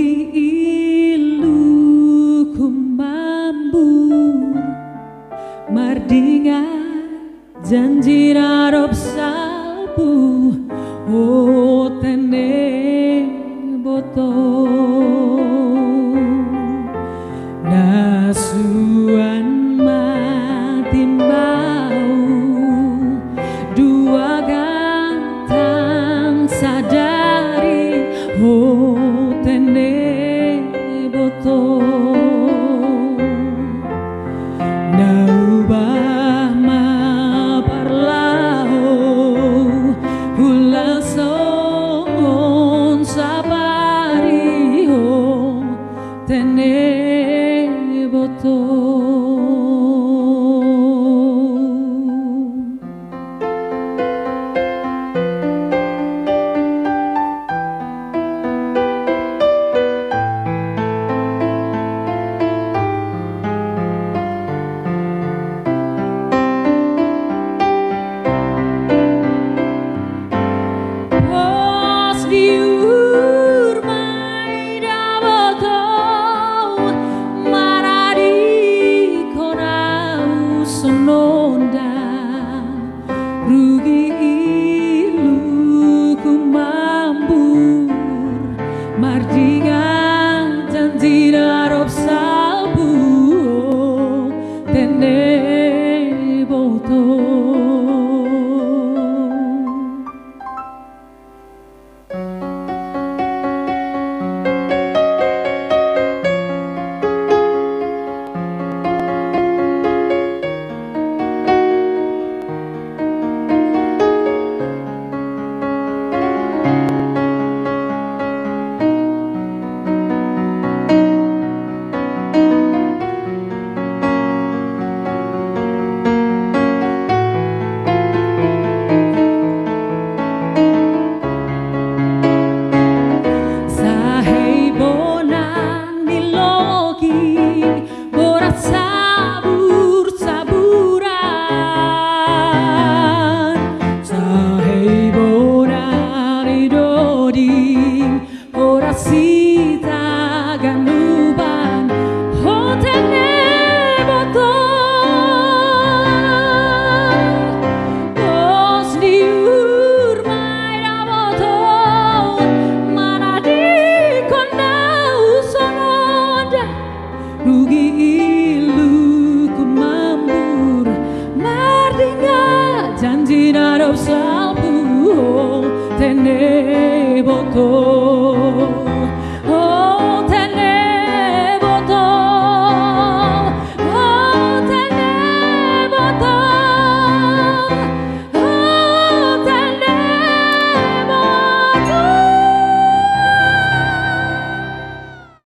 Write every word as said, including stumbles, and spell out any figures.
Ilu kumambur, mardinga janjina dop salpu, o tene boto. Na suan ma timbau, dua gantang sadari, o tene boto. Na ubah ma parlahou, hula songon sapari, o tene boto. Pos di urmai daboto, maradi kona usononda. Rugi ilu kumambur, mardinga janjina dop salpu, o tene boto. Sahei bona ni loging, borat sabur-saburan. Sahei bona ni doding, borat sitaganuban, o tene boto. Pos di urmai daboto, maradi kona usononda. Rugi ilu kumambur, mardinga janjina dop salpu, o tene boto.